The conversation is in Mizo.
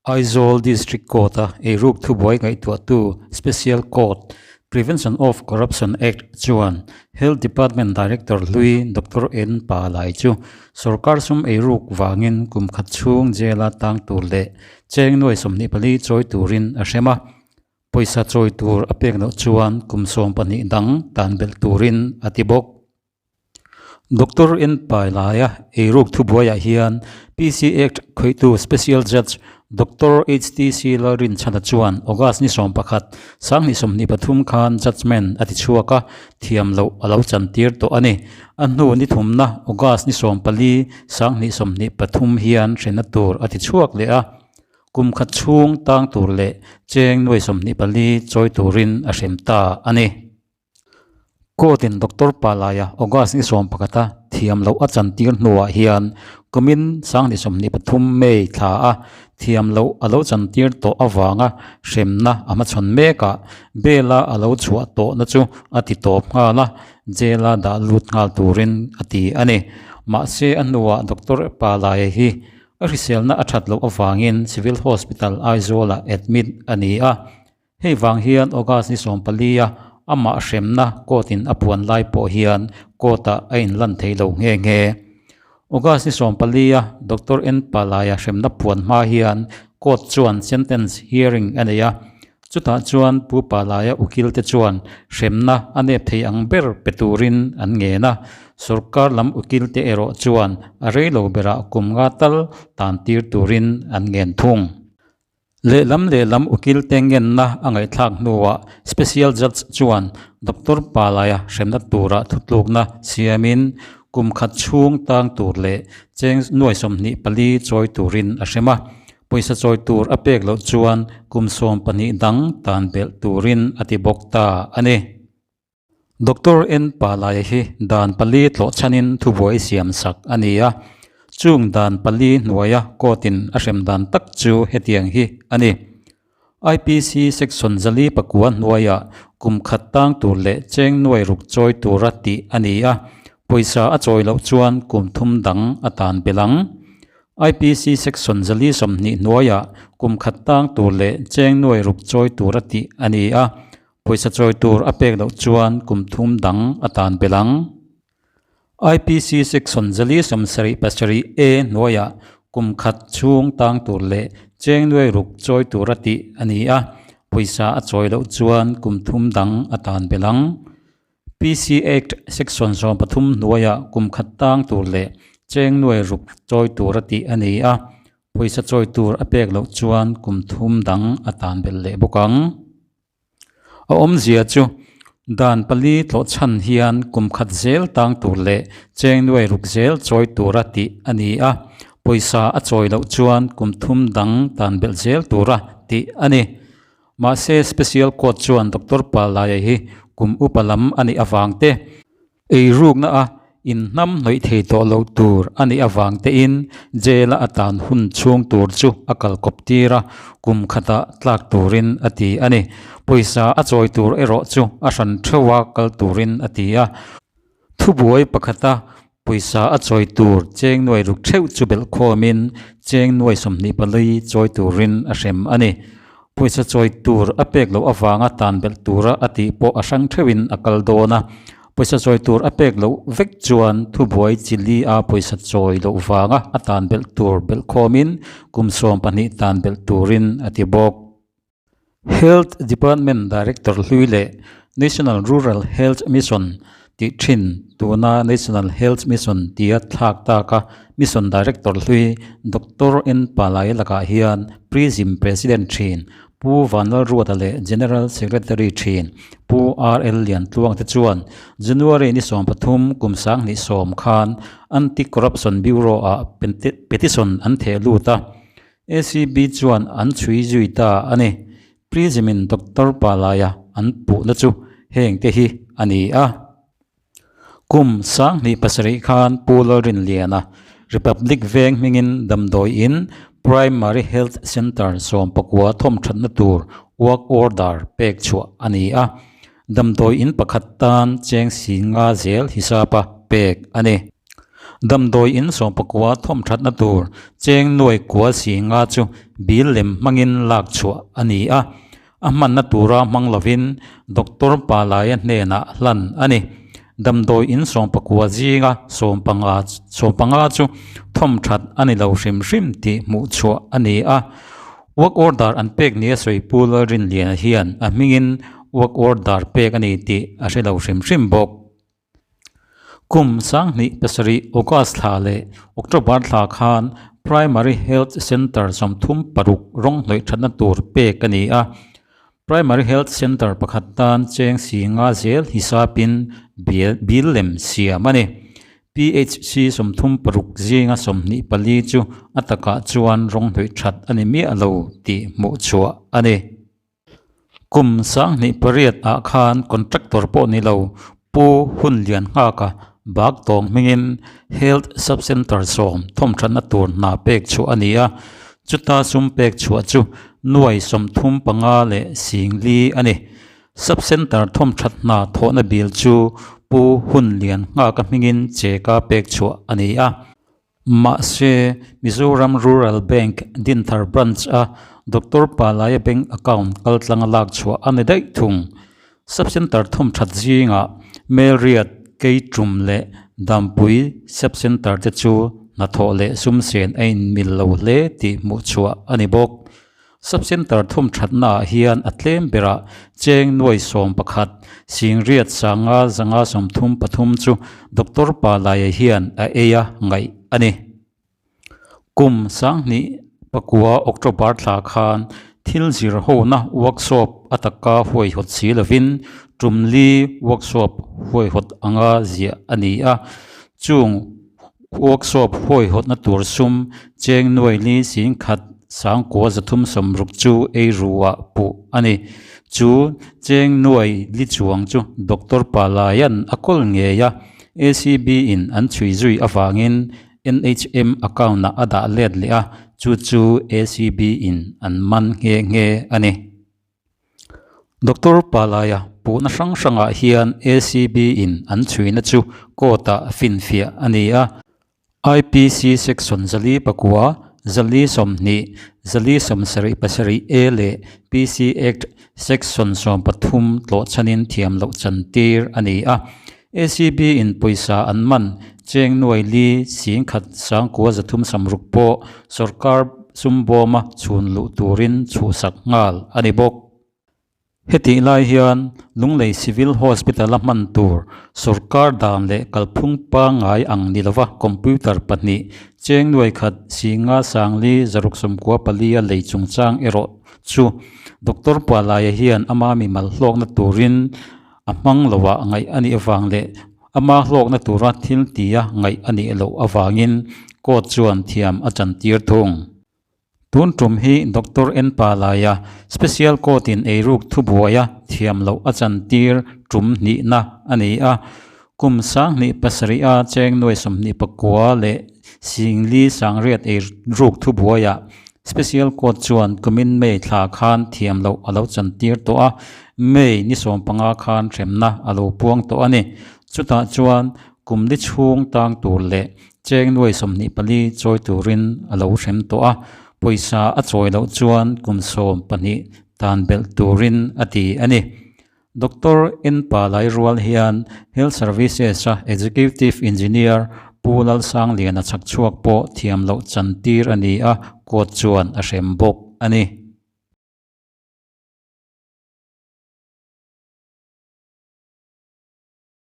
Aizawl District Court-a eiruk thubuai ngaihtuahtu Special Court, Prevention of Corruption Act, chuan Health Department Director hlui Doctor N Pa Lai chu sorkar sum eiruk vangin kum khat chhung jail-a tang tur leh cheng nuai 24 chawi turin a hrem a. Pawisa chawi tur a pek loh chuan kum 12 dang tan belh turin a ti bawk. Doctor N Pai laia eiruk thubuaiah hian PC Act khawihtu Special Judge Doctor HTC Lalrinchhana chuan August ni 11, 2023 khan judgement a ti chhuak a, thiam loh a lo chantir tawh a ni. A hnu ni thumna August ni 14, 2023 hian hrena tur a ti chhuak leh a, kum khat chhung tang tur leh cheng nuai 24 chawi turin a hrem ta a ni. Court-in Doctor Palaia August ni 11-a thiam loh a chantir hnuah hian kumin 2023 May thla a thiam loh a lo chantir tawh avanga hremna a hmachhawn mekah bail-a a lo chhuah tawhna chu a ti tawp nghal a, jail-a dah lut nghal turin a ti a ni. Mahse a hnuah Doctor Palaia hi a hriselna a that loh avangin Civil Hospital Aizawl-ah admit a ni a. Hei vang hian August ni 14-a amah hremna court-in a puan lai pawh hian court-ah a inlan thei lo nghe nghe. August ni 14-a Doctor N Palaia hremna puan hma hian court chuan sentence hearing a nei a, chutah chuan Pu Palaia ukil te chuan hremna a nep thei ang ber pe turin an ngen a, sorkar lam ukil te erawh chuan a rei lo berah kum nga tal tan tir turin an ngen thung. Lehlam lehlam ukil te ngenna a ngaihthlak hnuah Special Judge chuan Doctor Palaia hremna tura thutlukna siamin kum khat chhung tang tur leh cheng nuai 24 chawi turin a hrem a. Pawisa chawi tur a pek loh chuan kum 12 dang tan belh turin a ti bawk ta a ni. Doctor N Palaia hi dan pali tlawh chhanin thubuai siam sak a ni a, chung dan pali hnuaia court-in a hrem dan tak chu hetiang hi a ni. IPC section 409 hnuaiah kum khat tang tur leh cheng nuai ruk chawi tura tih a ni a, pawisa a chawi loh chuan kum thum dang a tan belh ang. IPC section 420 hnuaiah kum khat tang tur leh cheng nuai ruk chawi tura tih a ni a, Pawisa chawi tur a pek loh chuan kum thum dang a tan belh ang. IPC section 477 A hnuaiah kum khat chhung tang tur leh cheng nuai ruk chawi tura tih a ni a, pawisa a chawi loh chuan kum thum dang a tan belh ang. PC Act section 13 hnuaiah kum khat tang tur leh cheng nuai ruk chawi tura tih a ni a, pawisa chawi tur a pek loh chuan kum thum dang a tan belh leh bawk ang. A awmzia chu dan pali tlawh chhan hian kum khat zel tang tur leh cheng nuai ruk zel chawi tura tih a ni a, pawisa a chawi loh chuan kum thum dang tan belh zel tura tih a ni. Mahse Special Court chuan Doctor Palaia hi kum upa lam a nih avang te, Eirukna a inhnam hnawih thei tawh loh tur a nih avang tein jail-a a tan hun chhung tur chu a kalkawp tir a, kum khatah tlak turin a ti a ni. Pawisa a chawi tur erawh chu a hran theuha kal turin a ti a. Thubuai pakhata pawisa a chawi tur cheng nuai ruk theuh chu belh khawmin cheng nuai 24 chawi turin a hrem a ni. Pawisa chawi tur a pek loh avanga tan belh tura a tih pawh a hrang theuhin a kal dawn a. Pawisa chawi tur a pek loh vek chuan thubuai chili a pawisa chawi loh vanga a tan belh tur belh khawmin kum 12 tan belh turin a ti bawk. Health Department Director hlui leh National Rural Health Mission tih thin tuna National Health Mission tia thlak taka Mission Director hlui Doctor N Palai lakah hian Prism President thin Pu Vanlalruata leh General Secretary thin Pu RL Liantluang te chuan January ni 13 kum 2010 khan Anti-Corruption Bureau-ah petition an theh lut a, ACB chuan an chhui zui ta a ni. Prism-in Doctor Palaia an puhna chu heng te hi a ni a. Kum 2007 khan Pu Lalrinliana Republic Veng hmingin damdawi in Primary Health Centre 19 thawmthatna tur work order pek chhuah a ni a. Damdawi in pakhat tan cheng si nga zel hisapa pek a ni. Damdawi in sawmpakua thawmthatna tur cheng nuai kua si nga chu bill lem hmangin lak chhuah a ni a, a hmanna tura hmang lovin Doctor Palaia hnenah hlan a ni. Damdawi in sawmpakua zinga sawmpanga sawmpanga chu thawmthat a ni lo hrim hrim tih hmuh chhuah a ni a. Work order an pek nia sawi Pu Lalrinliana hian a hmingin work order pek a ni tih a hre lo hrim hrim bawk. Kum sanghnih pasarih August thla leh October thla khan Primary Health Centre 36 rawng hnawih thatna tur pek a ni a. Primary Health Centre pakhat tan cheng si nga zel hisapin bill lem siam a ni. PHC 36 zinga 24 chu a takah chuan rawng hnawih that a ni miah lo tih hmuh chhuah a ni. Kum 2008 ah khan contractor pawh ni lo Pu Hunlian Nghaka bak tawng hmingin Health Sub Centre sawm thawmthatna tur hna pek chhuah a ni a, chuta sum pek chhuah chu nuai 35 leh singli a ni. Sub Centre thawmthat hna thawhna bill chu Pu Hunlian Nghaka hmingin cheka pek chhuah a ni a. Mahse, Mizoram Rural Bank Dinthar Branch a Doctor Palaia bank account kaltlanga lak chhuah a ni daih thung. Sub Centre thawmthat zingah Melriat, Keitum leh Dampui Sub Centre te chu hnathawh leh sumsen a inmil lo hle tih hmuh chhuah a ni bawk. Sub Centre thum thatnaah hian a tlem berah cheng nuai 11 singriat sanga zanga 33 chu Doctor Palaia hian a ei a ngaih a ni. Kum 2009 October thla khan thil zir hona workshop a taka huaihawt si lovin tumli workshop huaihawt anga ziah a ni a, chung Workshop huaihawtna tur sum cheng nuai li singkhat sangkua 360 chu ei ruah puh a ni. Chu cheng nuai li chuang chu Doctor Palaian a kawl ngei a, ACB in an chhui zui avangin NHM account ah a dah let leh a, chu chu ACB in an man nghe nghe a ni. Doctor Palaia puhna hrang hrangah hian ACB in an chhuina chu court ah finfiah a ni a. IPC section 409, 420, 477 A leh PC Act section 13 tlawh chhanin thiam loh chantir a ni a. ACB in pawisa an man cheng nuai li singkhat sangkua 360 pawh sorkar sumbawma chhun luh turin chhuhsak nghal a ni bawk. Hetih lai hian Lunglei Civil Hospital a hman tur sorkar dan leh kalphung pangngai ang ni lova computer pahnih cheng nuai khat singa sangli zaruk 94 a lei chungchang erawh chu Doctor Palaia hian ama mimal hlawkna turin a hmang loah ngaih a nih avang leh ama hlawkna tura thil tia ngaih a nih loh avangin court chuan thiam a chantir thung. Tun tum hi Doctor N Palaia Special Court in eiruk thubuaia thiam loh a chantir tum hnihna a ni a. Kum 2007 a cheng nuai 29 leh singli sangriat eiruk thubuaiah Special Court chuan kumin May thla khan thiam loh a lo chantir tawh a, May ni 15 khan hremna a lo puang tawh a ni. Chutah chuan kum li chhung tang tur leh cheng nuai 24 chawi turin a lo hrem tawh a, pawisa a chawi loh chuan kum 12 tan belh turin a ti a ni. Doctor N Palai rual hian Health Services a Executive Engineer Pu Lalsangliana chhak chhuak pawh thiam loh chantir a ni a, court chuan a hrem bawk a ni.